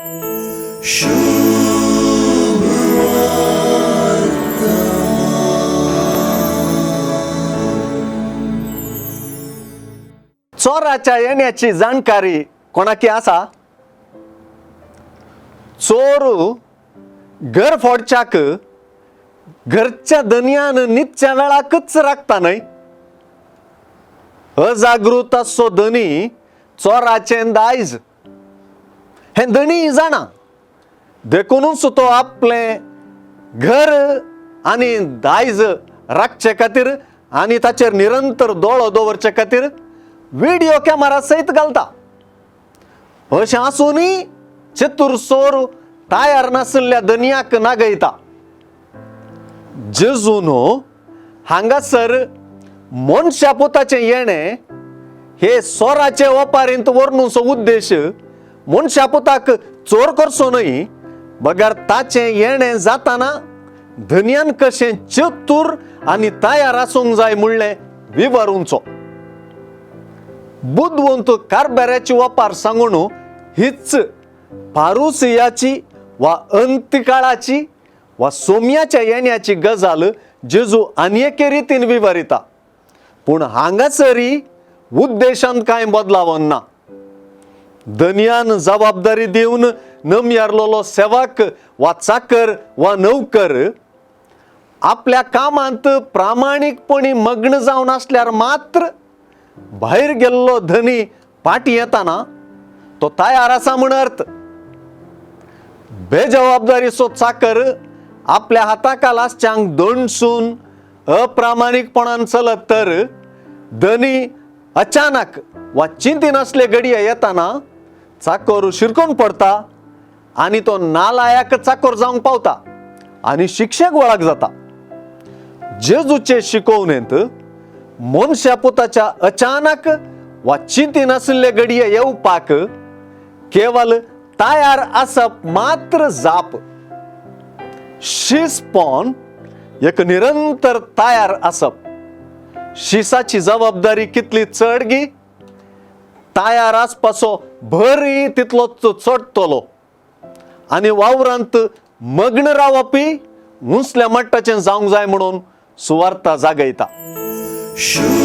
चोराच्या येण्याची जाणकारी कोणाकी आसा? चोर घर फोडच्याक घरच्या धनयान न्हिदच्या वेळाकच राखता न्हय? अजागृत आसचो धनी चोराचें दायज हें धनी जाणा, देखुनूच तो आपलें घर आनी दायज राखचे खातीर आनी ताचेर निरंतर दोळो दवरचे खातीर व्हिडियो कॅमेरा सयत घालता. अशें आसूनय चतूर चोर तयार नाशिल्ल्या धनयाक नागयता. जेजून हांगासर मनशा पुताचें येणें हे चोराचे ओपारींत व्हरनुचो उद्देश मनशा पुताक चोर करचो न्हय, बगर ताचें येणें जाताना धनयान कशें चतूर आनी तयार आसूंक जाय म्हणलें विवरुंचो. बुदवंत कारभाराची ओपार सांगून हीच पारुसियाची वा अंतकाळाची वा सोम्याच्या येण्याची गजाल जेजू आनी एके रितीन विवरिता, पूण हांगासरी उद्देशांत कांय बदलावन ना. धनयान जबाबदारी दिवन नमयारलोलो सेवक वा चाकर वा नौकर आपल्या कामांत प्रामाणीकपणी मग्न जावन आसल्यार मात्र भायर गेल्लो धनी फाटीं येताना तो तयार आसा म्हण अर्थ. बेजबाबदारीचो चाकर आपल्या हाताखाल आसच्यांक दणसून अप्रामाणीकपणान चलत तर धनी अचानक वा चिंती नासले घडये येताना चाकर शिरकून पडता आनी तो नालायक चाकर जावंक पावता आनी शिक्षेक वळख जाता. जेजूचे शिकवणेंत मनशा पुताच्या अचानक वा चिंती नाशिल्ले घडये येवपाक केवल तयार आसप मात्र जाप. शिसपण एक निरंतर तयार आसप. शिसाची जबाबदारी कितली चड गी, तयार आसपाचो भरय तितलो चडटलो आनी वावरांत मग्न रावपी उंचल्या मट्टाचें जावंक जाय म्हणून सुवार्ता जागयता. शुभ.